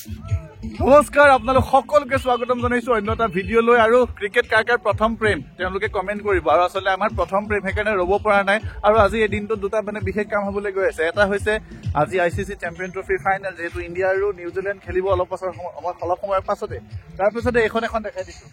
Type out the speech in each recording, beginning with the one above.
নমস্কাৰ, আপোনালোক সকলোকে স্বাগতম জনাইছো অন্য এটা ভিডিঅ' লৈ। আৰু ক্ৰিকেট কাৰ কাৰ প্ৰথম প্ৰেম তেওঁলোকে কমেণ্ট কৰিব। আৰু আচলতে আমাৰ প্ৰথম প্ৰেম, সেইকাৰণে ৰ'ব পৰা নাই। আৰু আজি এই দিনটোত দুটা মানে বিশেষ কাম হ'বলৈ গৈ আছে। এটা হৈছে আজি I C C champion ট্ৰফিৰ ফাইনেল, যিহেতু ইণ্ডিয়া আৰু নিউজিলেণ্ড খেলিব অলপ পাছৰ অলপ সময়ৰ পাছতে। তাৰপিছতে এইখন এখন দেখাই দিছো,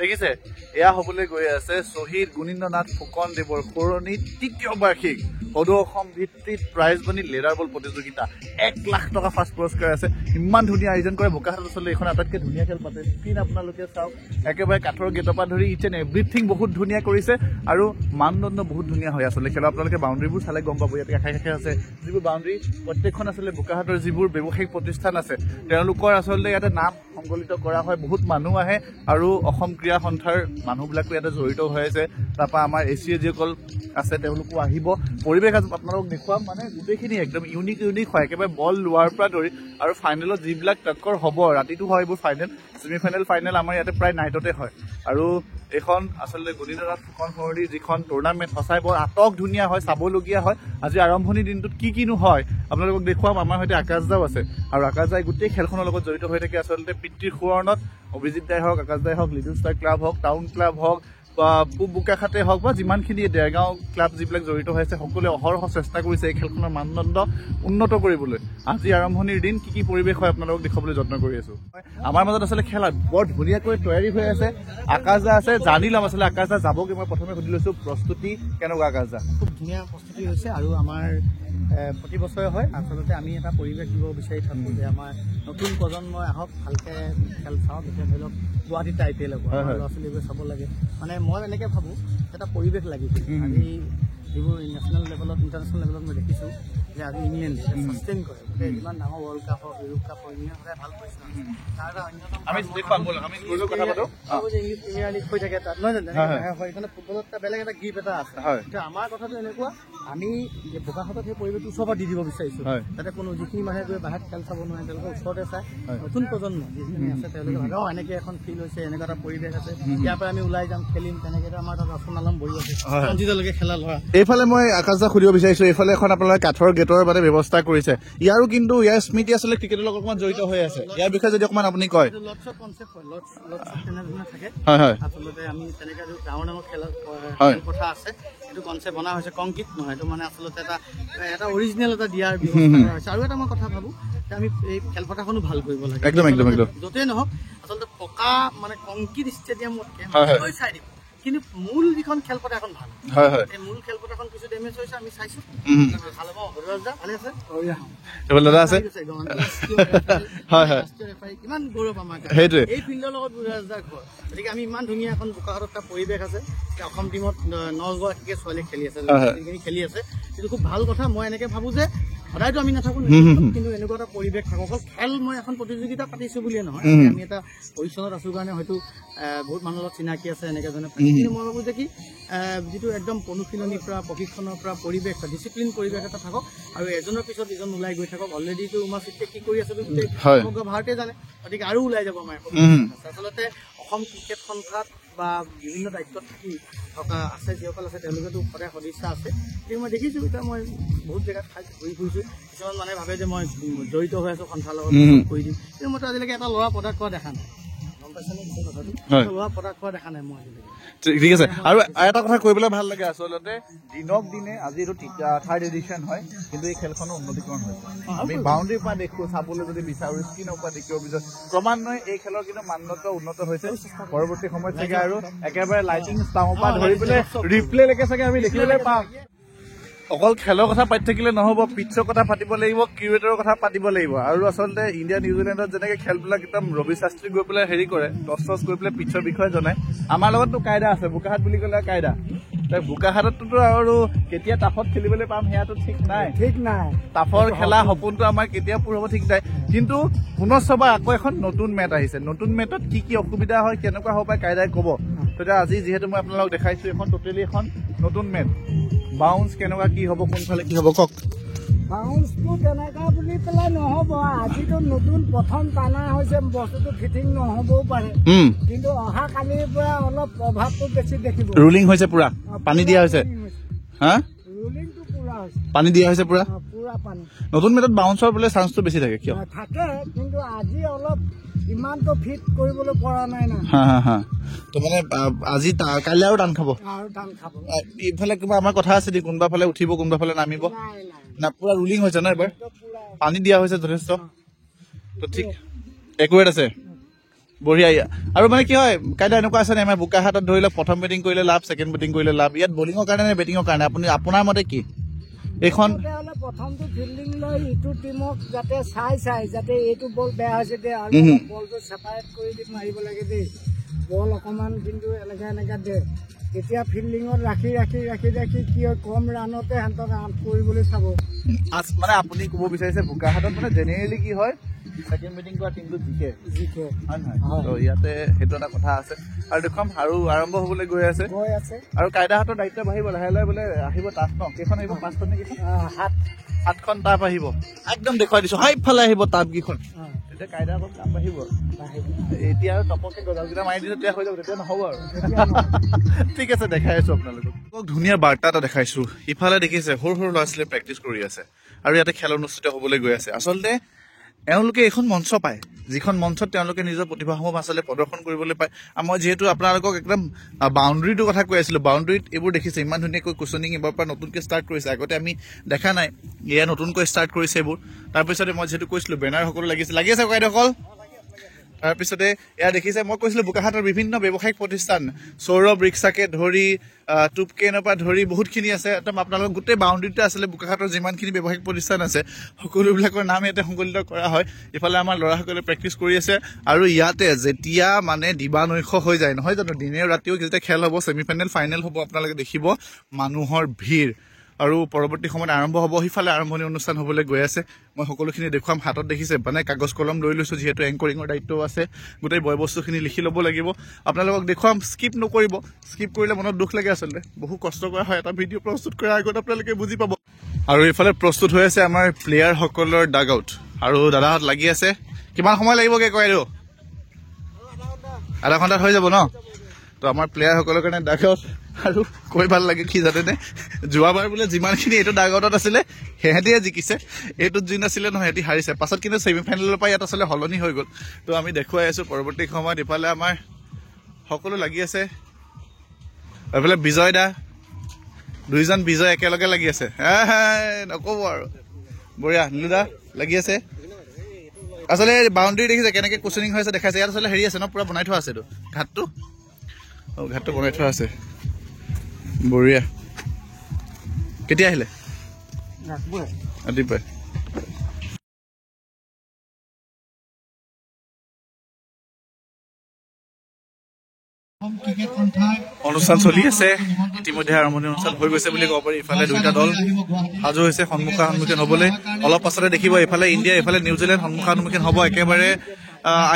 দেখিছে, এয়া হ'বলৈ গৈ আছে শ্বহীদ গুণীন্দ্ৰনাথ ফুকন দেৱৰ সোঁৱৰণী তৃতীয় বাৰ্ষিক সদৌ অসম ভিত্তিত প্ৰাইজ মানি লেডাৰ বল প্ৰতিযোগিতা। 1 লাখ টকা ফাৰ্ষ্ট পুৰস্কাৰ আছে। ইমান ধুনীয়া আয়োজন কৰে বোকাখাতত। আচলতে এইখন আটাইতকৈ ধুনীয়া খেল পাতে। স্ক্ৰীণ আপোনালোকে চাওক, একেবাৰে কাঠৰ গেটৰ পৰা ধৰি ইচ এণ্ড এভৰিথিং বহুত ধুনীয়া কৰিছে আৰু মানদণ্ড বহুত ধুনীয়া হয় আচলতে খেলৰ। আপোনালোকে বাউণ্ডেৰীবোৰ চালে গম পাব, ইয়াতে কাষে কাষে আছে যিবোৰ বাউণ্ডেৰী, প্ৰত্যেকখন আচলতে বোকাখাতৰ যিবোৰ ব্যৱসায়িক প্ৰতিষ্ঠান আছে তেওঁলোকৰ আচলতে ইয়াতে নাম সংকলিত কৰা হয়। বহুত মানুহ আহে আৰু অসম ক্ৰীড়া সন্থাৰ মানুহবিলাকো ইয়াতে জড়িত হৈ আছে। তাৰপৰা আমাৰ এ চি এ যিসকল আছে তেওঁলোকো আহিব। পৰিৱেশ আপোনালোকক দেখুৱাম, মানে গোটেইখিনি একদম ইউনিক ইউনিক হয়, একেবাৰে বল লোৱাৰ পৰা ধৰি আৰু ফাইনেলত যিবিলাক টক্কৰ হ'ব, ৰাতিটো হয় এইবোৰ ফাইনেল, ছেমি ফাইনেল, ফাইনেল আমাৰ ইয়াতে প্ৰায় নাইটতে হয়। আৰু এইখন আচলতে গুণীন্দ্ৰনাথ ফুকন সোঁৱৰণীৰ যিখন টুৰ্ণামেণ্ট, সঁচাই বৰ আটক ধুনীয়া হয়, চাবলগীয়া হয়। আজি আৰম্ভণি দিনটোত কি কিনো হয় আপোনালোকক দেখুৱাম। আমাৰ সৈতে আকাশ দাও আছে আৰু আকাশ দাই গোটেই খেলখনৰ লগত জড়িত হৈ থাকে। আচলতে পিতৃৰ সোঁৱৰণত অভিজিত দাই হওক, আকাশ দাই হওক, লিটল ষ্টাৰ ক্লাব হওক, টাউন ক্লাব হওক বা পূব বোকাখাতে হওক বা যিমানখিনি দেৰগাঁও ক্লাব যিবিলাক জড়িত হৈ আছে, সকলোৱে অহৰহ চেষ্টা কৰিছে এই খেলখনৰ মানদণ্ড উন্নত কৰিবলৈ। আজি আৰম্ভণিৰ দিন কি কি পৰিৱেশ হয় আপোনালোকক দেখুৱাবলৈ যত্ন কৰি আছো। আমাৰ মাজত আচলতে খেলা বৰ ধুনীয়াকৈ তৈয়াৰী হৈ আছে। আকাশ দা আছে, জানি ল'ম আচলতে আকাশ দা যাবগৈ। মই প্ৰথমে সুধি লৈছো প্ৰস্তুতি কেনেকুৱা আকাশ দা? খুব ধুনীয়া প্ৰস্তুতি হৈছে আৰু আমাৰ প্ৰতি বছৰে হয়। আচলতে আমি এটা পৰিৱেশ দিব বিচাৰি থাকোঁ যে আমাৰ নতুন প্ৰজন্মই আহক, ভালকৈ খেল চাওক। এতিয়া ধৰি লওক গুৱাহাটীত আই পি এল হ'ব, ল'ৰা ছোৱালীবোৰে চাব লাগে। মানে মই এনেকৈ ভাবোঁ এটা পৰিৱেশ লাগিছিল। আজি যিবোৰ নেশ্যনেল লেভেলত, ইণ্টাৰনেশ্যনেল লেভেলত মই দেখিছোঁ যে আজি ইংলেণ্ডে ছাষ্টেইন কৰে, গোটেই যিমান ডাঙৰ ৱৰ্ল্ড কাপ হওক, ইউৰোপ কাপ হওক, ইংলেণ্ড সদায় ভাল পজিশ্যন আছে। তাৰ এটা অন্যতম ইংলিছ প্ৰিমিয়াৰ লীগ হৈ থাকে তাত, নহয় জানো? হয়, সেইকাৰণে ফুটবলত এটা বেলেগ এটা গ্ৰীপ এটা আছে। কিন্তু আমাৰ কথাটো এনেকুৱা, আমি বোকাখাতত সেই পৰিৱেশটো ওচৰৰ পৰা দি দিব বিচাৰিছোঁ, যাতে কোনো যিখিনি মানুহে গৈ বাহিৰত খেল চাব নোৱাৰে তেওঁলোকে ওচৰতে চায়। নতুন প্ৰজন্ম যিখিনি আছে তেওঁলোকে ভাবে, অঁ এনেকৈ এখন ফিল্ড হৈছে, এনেকুৱা এটা পৰিৱেশ আছে, ইয়াৰ পৰা আমি ওলাই যাম, খেলিম। তেনেকৈ আমাৰ তাত ৰচন আলম বহি আছে, ৰঞ্জিতলৈকে খেলা ল'ৰা। এইফালে মই আকাশ দা সুধিব বিচাৰিছোঁ, এইফালে এখন আপোনালোকে কাঠৰ গেটৰ মানে ব্যৱস্থা কৰিছে, ইয়াৰো কিন্তু ইয়াৰ স্মৃতি আচলতে ক্ৰিকেটৰ লগত অকণমান জড়িত হৈ আছে। ইয়াৰ বিষয়ে যদি অকণমান আপুনি কয়। লটছৰ কনচেপ্ট হয়, লটছ তেনেধৰণে থাকে। হয় হয়, আচলতে আমি তেনেকৈ ডাঙৰ ডাঙৰ খেলৰ কথা আছে, এইটো কনচেপ্ট বনা হৈছে, কংক্ৰিট নহয় এইটো, মানে আচলতে এটা এটা অৰিজিনেল এটা দিয়াৰ ব্যৱস্থা কৰা হৈছে। আৰু এটা মই কথা ভাবোঁ যে আমি এই খেলপথাৰখনো ভাল কৰিব লাগে। একদম একদম একদম, য'তেই নহওক আচলতে পকা মানে কংক্ৰিট ষ্টেডিয়ামতকৈ চাই দিব, কিন্তু মূল যিখন খেলপথাৰ এখন ভাল হয়। হয়, এই মূল খেলপথাৰখন কিছু ডেমেজ হৈছে, আমি চাইছো। ভাল হ'ব। দাদা ভালে আছে? দাদা আছে। হয় হয়, কিমান গৌৰৱ আমাৰ সেইটোৱে এই ফিল্ডৰ লগত বুঢ়াজাৰ ঘৰ। গতিকে আমি ইমান ধুনীয়া এখন বোকাখাতত এটা পৰিৱেশ আছে। অসম টীমত 9গৰাকীকে ছোৱালীয়ে খেলি আছে, যিখিনি খেলি আছে, সেইটো খুব ভাল কথা। মই এনেকে ভাবো যে সদায়তো আমি নাথাকো, কিন্তু এনেকুৱা এটা পৰিৱেশ থাকক। অকল খেল মই এখন প্ৰতিযোগিতা পাতিছো বুলিয়ে নহয়, আমি এটা পজিশ্যনত আছো কাৰণে হয়তো বহুত মানুহৰ লগত চিনাকি আছে এনেকে ধৰণে। কিন্তু মই ভাবো যে কি যিটো একদম অনুশীলনীৰ পৰা, প্ৰশিক্ষণৰ পৰা পৰিৱেশ, ডিচিপ্লিন পৰিৱেশ এটা থাকক আৰু এজনৰ পিছত ইজন ওলাই গৈ থাকক। অলৰেডিটো উমা চেত্ৰীয়ে কি কৰি আছে গোটেই সমগ্ৰ ভাৰতে জানে, গতিকে আৰু ওলাই যাব আমাৰ। আচলতে অসম ক্ৰিকেট সন্থাত বা বিভিন্ন দায়িত্বত থাকি থকা আছে যিসকল আছে তেওঁলোকেতো সদায় সদিচ্ছা আছে। কিন্তু মই দেখিছোঁ এতিয়া মই বহুত জেগাত ঠাইত ঘূৰি ফুৰিছোঁ, কিছুমান মানুহে ভাবে যে মই জড়িত হৈ আছোঁ সন্থাৰ লগত কৰি দিম, কিন্তু মইতো আজিলৈকে এটা ল'ৰা প্ৰডাক্ট কৰা দেখা নাই। গম পাইছেনে কথাটো? ল'ৰা প্ৰডাক্ট কৰা দেখা নাই মই আজিলৈকে। ঠিক আছে। আৰু এটা কথা কৰিবলৈ ভাল লাগে আচলতে, দিনক দিনে আজি এইটো থাৰ্ড এডিশ্যন হয়, কিন্তু এই খেলখনৰ উন্নতিকৰণ হৈছে। আমি বাউণ্ডেৰীৰ পৰা দেখো, চাবলৈ যদি বিচাৰো, স্ক্ৰীণৰ পৰা দেখিব বিচাৰো, ক্ৰমান্বয়ে এই খেলৰ কিন্তু মানদণ্ড উন্নত হৈছে। পৰৱৰ্তী সময়ত চাগে আৰু একেবাৰে লাইটিং ষ্টামৰ পৰা ধৰি পেলাই ৰিপ্লেলৈকে চাগে আমি দেখিবলৈ পাম। অকল খেলৰ কথা পাতি থাকিলে নহ'ব, পিটছৰ কথা পাতিব লাগিব, কিউৰেটৰৰ কথা পাতিব লাগিব। আৰু আচলতে ইণ্ডিয়া নিউজিলেণ্ডত যেনেকে খেলবিলাক একদম ৰবি শাস্ত্ৰী গৈ পেলাই হেৰি কৰে, টচ টচ কৰি পেলাই পিটছৰ বিষয়ে জনায়, আমাৰ লগততো কায়দা আছে। বোকাখাত বুলি ক'লে কায়দা। বোকাখাততো আৰু কেতিয়া টাফত খেলিবলৈ পাম সেয়াটো ঠিক নাই, ঠিক নাই। টাফৰ খেলা সপোনটো আমাৰ কেতিয়া পূৰ হ'ব ঠিক নাই। কিন্তু পুনশ্চবাৰ আকৌ এখন নতুন মেট আহিছে, নতুন মেটত কি কি অসুবিধা হয়, কেনেকুৱা হ'ব পাৰে কায়দাই ক'ব। তেতিয়া আজি যিহেতু মই আপোনালোকক দেখাইছো এখন টোটেলি এখন নতুন মেট, বাউন্স কেনেকুৱা কি হ'ব, কোনফালে কি হ'ব কওক। বাউন্সটো তেনেকুৱা বুলি পেলাই নহ'ব, আজিতো নতুন প্ৰথম টানা হৈছে, বস্তুটো ফিটিং নহ'বও পাৰে, কিন্তু অহা কালিৰ পৰা অলপ প্ৰভাৱটো বেছি দেখিব। ৰুলিং হৈছে পুৰা, পানী দিয়া হৈছে, হা? ৰুলিংটো পুৰা হৈছে, পানী দিয়া হৈছে পুৰা, পুৰা পানী। নতুন মেটত বাউন্সৰ বোলে চান্সটো বেছি থাকে, কিয় থাকে? কিন্তু আজি অলপ ইমানটো ফিট কৰিবলৈ পৰা নাই না। হা হা হা। তো মানে আজি কাইলৈ আৰু টান খাব, আৰু টান খাব। ইফালে কিবা আমাৰ কথা আছে নেকি, কোনোবা ফালে উঠিব কোনোবা ফালে নামিব? না, পুৰা ৰুলিং হৈছে ন এইবাৰ, পানী দিয়া হৈছে যথেষ্ট। তো ঠিক একুৰেট আছে, বঢ়িয়া। আৰু মানে কি হয় কাইলৈ এনেকুৱা আছে নে, আমাৰ বোকাখাতত ধৰি লওক প্ৰথম বেটিং কৰিলে লাভ, ছেকেণ্ড বেটিং কৰিলে লাভ, ইয়াত বলিঙৰ কাৰণে নে বেটিঙৰ কাৰণে? আপুনি আপোনাৰ মতে কি? এইখন প্ৰথমটো ফিল্ডিং লৈ ইটো টিমক যাতে চাই চাই যাতে এইটো বল বেয়া হৈছে দে আৰু বলটো ছেপাৰেট কৰি দি মাৰিব লাগে দেই, বল অকণমান কিন্তু এনেকা এনেকা দে, তেতিয়া ফিল্ডিঙত ৰাখি ৰাখি ৰাখি ৰাখি কি হয় কম ৰানতে সিহঁতক আউট কৰিবলৈ চাব। মানে আপুনি ক'ব বিচাৰিছে বোকাখাতত মানে জেনেৰেলি কি হয়, ছেকেণ্ড বেটিং কৰা টিমটো জিকে, জিকে হয় নহয়? তো ইয়াতে সেইটো এটা কথা আছে। আৰু দেখুৱাম আৰু আৰম্ভ হ'বলৈ গৈ আছে, গৈ আছে। আৰু কাইদাহঁতৰ দায়িত্ব বাঢ়িব লাহে লাহে, বোলে আহিব টাফ ন, কেইখন আহিব? 5খন নে কেইখন? 7খন টাফ আহিব, একদম দেখুৱাই দিছো। সেইফালে আহিব টাফ কেইখন, তেতিয়া কাইদা অলপ কাম বাঢ়িব। এতিয়া আৰু টপকে গজালকেইটা মাৰি দিছো, তেতিয়া হৈ যাব, তেতিয়া নহ'ব আৰু। ঠিক আছে, দেখাই আছো আপোনালোকক ধুনীয়া বাৰ্তা এটা দেখাইছো। ইফালে দেখিছে সৰু সৰু ল'ৰা ছোৱালীয়ে প্ৰেক্টিচ কৰি আছে আৰু ইয়াতে খেল অনুষ্ঠিত হ'বলৈ গৈ আছে। আচলতে এওঁলোকে এইখন মঞ্চ পায়, যিখন মঞ্চত তেওঁলোকে নিজৰ প্ৰতিভাসমূহ আচলতে প্ৰদৰ্শন কৰিবলৈ পায়। আৰু মই যিহেতু আপোনালোকক একদম বাউণ্ডেৰীটোৰ কথা কৈ আছিলোঁ, বাউণ্ডেৰীত এইবোৰ দেখিছে ইমান ধুনীয়াকৈ কুচনিং এইবাৰ পৰা নতুনকৈ ষ্টাৰ্ট কৰিছে, আগতে আমি দেখা নাই, এয়া নতুনকৈ ষ্টাৰ্ট কৰিছে এইবোৰ। তাৰপিছতে মই যিহেতু কৈছিলোঁ বেনাৰ সকলো লাগিছে, লাগি আছে ককাইদেউসকল। তাৰপিছতে এয়া দেখিছে, মই কৈছিলোঁ বোকাখাতৰ বিভিন্ন ব্যৱসায়িক প্ৰতিষ্ঠান, সৌৰভ ৰিক্সাকে ধৰি টুপকেনৰ পৰা ধৰি বহুতখিনি আছে। একদম আপোনালোকৰ গোটেই বাউণ্ডেৰীতে আছিলে বোকাখাতৰ যিমানখিনি ব্যৱসায়িক প্ৰতিষ্ঠান আছে সকলোবিলাকৰ নাম ইয়াতে সংকলিত কৰা হয়। ইফালে আমাৰ ল'ৰাসকলে প্ৰেক্টিচ কৰি আছে। আৰু ইয়াতে যেতিয়া মানে দিবানৈশ হৈ যায় নহয় জানো, দিনে ৰাতিও যেতিয়া খেল হ'ব, ছেমি ফাইনেল ফাইনেল হ'ব, আপোনালোকে দেখিব মানুহৰ ভিৰ। আৰু পৰৱৰ্তী সময়ত আৰম্ভ হ'ব, সিফালে আৰম্ভণি অনুষ্ঠান হ'বলৈ গৈ আছে। মই সকলোখিনি দেখুৱাম। হাতত দেখিছে মানে কাগজ কলম লৈ লৈছোঁ, যিহেতু এংকৰিঙৰ দায়িত্বও আছে, গোটেই বয় বস্তুখিনি লিখি ল'ব লাগিব। আপোনালোকক দেখুৱাম, স্কিপ নকৰিব, স্কিপ কৰিলে মনত দুখ লাগে। আচলতে বহু কষ্ট কৰা হয় এটা ভিডিঅ' প্ৰস্তুত কৰাৰ আগত, আপোনালোকে বুজি পাব। আৰু এইফালে প্ৰস্তুত হৈ আছে আমাৰ প্লেয়াৰসকলৰ ডাগ আউট, আৰু দাদাহঁত লাগি আছে। কিমান সময় লাগিবগৈ কয়? আৰু আধা ঘণ্টাত হৈ যাব ন? তো আমাৰ প্লেয়াৰসকলৰ কাৰণে ডাগ আউট। আৰু কৈ ভাল লাগে কি জানেনে, যোৱাবাৰ বোলে যিমানখিনি এইটো ডাগ আউটত আছিলে সিহঁতিয়ে জিকিছে, এইটোত যি নাছিলে নহয় সিহঁতি হাৰিছে। পাছত কিন্তু ছেমি ফাইনেলৰ পৰা ইয়াত আচলতে সলনি হৈ গ'ল। তো আমি দেখুৱাই আছোঁ পৰৱৰ্তী সময়ত। ইফালে আমাৰ সকলো লাগি আছে, এইফালে বিজয় দা, দুইজন বিজয় একেলগে লাগি আছে, নক'ব আৰু। বঢ়িয়া, নীলু দা লাগি আছে। আচলতে বাউণ্ডেৰী দেখিছে কেনেকৈ কুচনিং হৈ আছে দেখাইছে। ইয়াত আচলতে হেৰি আছে ন, পুৰা বনাই থোৱা আছে এইটো ঘাটটো, ঘাটটো বনাই থোৱা আছে। বঢ়িয়া। কেতিয়া আহিলে? ৰাতিপুৱাই। অনুষ্ঠান চলি আছে, ইতিমধ্যে আৰম্ভণি অনুষ্ঠান হৈ গৈছে বুলি ক'ব পাৰি। ইফালে দুইটা দল সাজু হৈছে সন্মুখা সন্মুখীন হ'বলৈ। অলপ পাছতে দেখিব ইফালে ইণ্ডিয়া, ইফালে নিউজিলেণ্ড সন্মুখা সন্মুখীন হ'ব একেবাৰে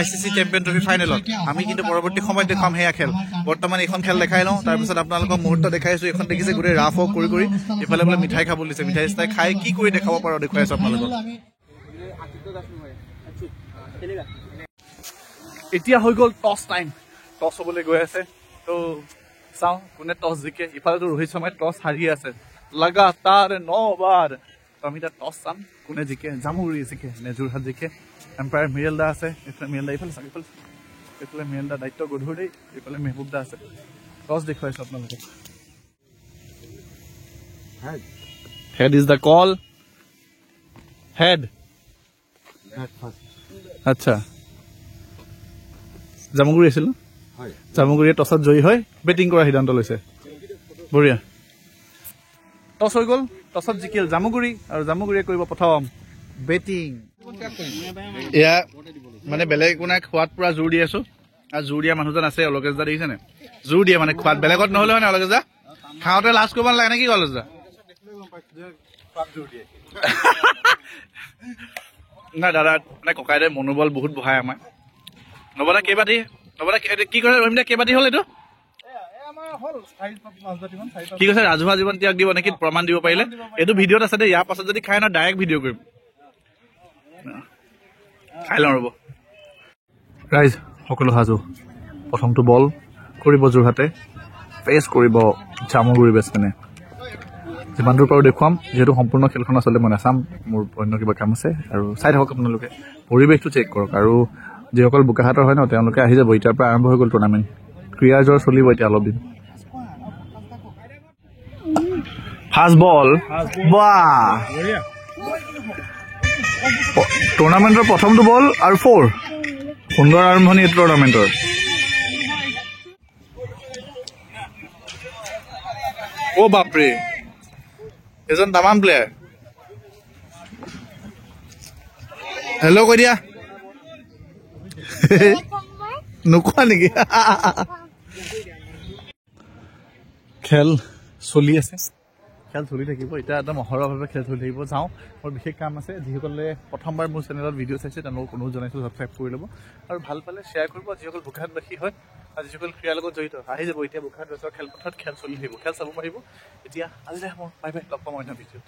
ICC champion trophy ফাইনেলত। আমি কিন্তু পৰৱৰ্তী সময়ত দেখুৱাম সেয়া খেল। বৰ্তমান এইখন খেল দেখাই লওঁ, তাৰপিছত আপোনালোকক মুহূৰ্ত দেখাইছোঁ। এইখন দেখিছে গোটেই ৰাফ অফ কৰি কৰি ইফালে বোলে মিঠাই খাব দিছে, মিঠাই চিঠাই খাই কি কৰি দেখাব পাৰোঁ দেখুৱাই আছোঁ আপোনালোকক। এতিয়া হৈ গ'ল টছ টাইম, টছ হ'বলৈ গৈ আছে। তো চাওঁ কোনে টছ জিকে। ইফালেতো ৰোহিত শৰ্মাই টছ হাৰি আছে লাগাতাৰ 9 বাৰ। তো আমি এতিয়া টছ চাম কোনে জিকে, জামুগুৰি জিকে নে যোৰহাট জিকে। এম্পায়াৰ মিৰেল দা আছে, এইফালে মিৰেল দা, এইফালে চাওক, এইফালে এইফালে মিৰেল দা দায়িত্ব গধুৰ দেই। এইফালে মেহবুব দা আছে। টছ দেখুৱাইছোঁ আপোনালোকক। Head is the call, head. আচ্ছা, জামুগুৰি আছিল ন? জামুগুৰিয়ে টছত জয়ী হৈ বেটিং কৰাৰ সিদ্ধান্ত লৈছে। বঢ়িয়া, টছ হৈ গ'ল, টছত জিকিল জামুগুৰি, আৰু জামুগুৰিয়ে কৰিব প্ৰথম বেটিং। এয়া মানে বেলেগ একো নাই, খোৱাত পুৰা জোৰ দি আছো। আৰু জোৰ দিয়া মানুহজন আছে অলকেশ দা, দেখিছেনে? জোৰ দিয়ে মানে খোৱাত, বেলেগত নহ'লে হয় নাই অলকেশ দা? খাওঁতে লাজ কৰিব নালাগে নেকি অলকেশ দা? নাই দাদা, মানে ককাইদেউ মনোবল বহুত বঢ়ায় আমাৰ। নৱদা কেইবাটি, নৱদা কি কৰে ৰহিম দা, কেইবাটি হ'ল এইটো? কি কৈছে, ৰাজহুৱা জীৱন ত্যাগ দিব নেকি প্ৰমাণ দিব পাৰিলে? এইটো ভিডিঅ'ত আছে দেই, ইয়াৰ পাছত যদি খাই ন ডাইৰেক্ট ভিডিঅ' কৰিম। খাই লওঁ ৰ'ব। ৰাইজ সকলো সাজু, প্ৰথমটো বল কৰিব যোৰহাটে, ফেচ কৰিব জামুগুৰি বেটছমেনে। যিমান দূৰ পাৰোঁ দেখুৱাম, যিহেতু সম্পূৰ্ণ খেলখন আচলতে মই নাচাম, মোৰ অন্য কিবা কাম আছে। আৰু চাই থাকক আপোনালোকে, পৰিৱেশটো চেক কৰক। আৰু যিসকল বোকাখাতৰ হয় ন, তেওঁলোকে আহি যাব। এতিয়াৰ পৰা আৰম্ভ হৈ গ'ল টুৰ্ণামেণ্ট, ক্ৰীড়া জ্বৰ চলিব এতিয়া অলপ দিন। ফাৰ্ষ্ট বল, বাহ, টুৰ্ণামেণ্টৰ প্ৰথমটো বল আৰু 4। সুন্দৰ আৰম্ভণি এইটো টুৰ্ণামেণ্টৰ। অ' বাপৰে, এজন তামাম প্লেয়াৰ। হেল্ল' কৈ দিয়া, নোকোৱা নেকি? খেল চলি আছে, খেল চলি থাকিব এতিয়া, একদম অহৰহভাৱে খেল চলি থাকিব। যাওঁ, মোৰ বিশেষ কাম আছে। যিসকলে প্ৰথমবাৰ মোৰ চেনেলত ভিডিঅ' চাইছে তেওঁলোকক অনুৰোধ জনাইছোঁ, ছাবস্ক্ৰাইব কৰি ল'ব আৰু ভাল পালে শ্বেয়াৰ কৰিব। যিসকল বোকাখাতবাসী হয় আৰু যিসকল ক্ৰীড়াৰ লগত জড়িত, আহি যাব এতিয়া বোকাখাত ৰাজহুৱা খেলপথাৰত, খেল চলি থাকিব, খেল চাব পাৰিব। এতিয়া আজিলৈ মোৰ বাই বাই, লগ পাম অন্য ভিডিঅ'ত।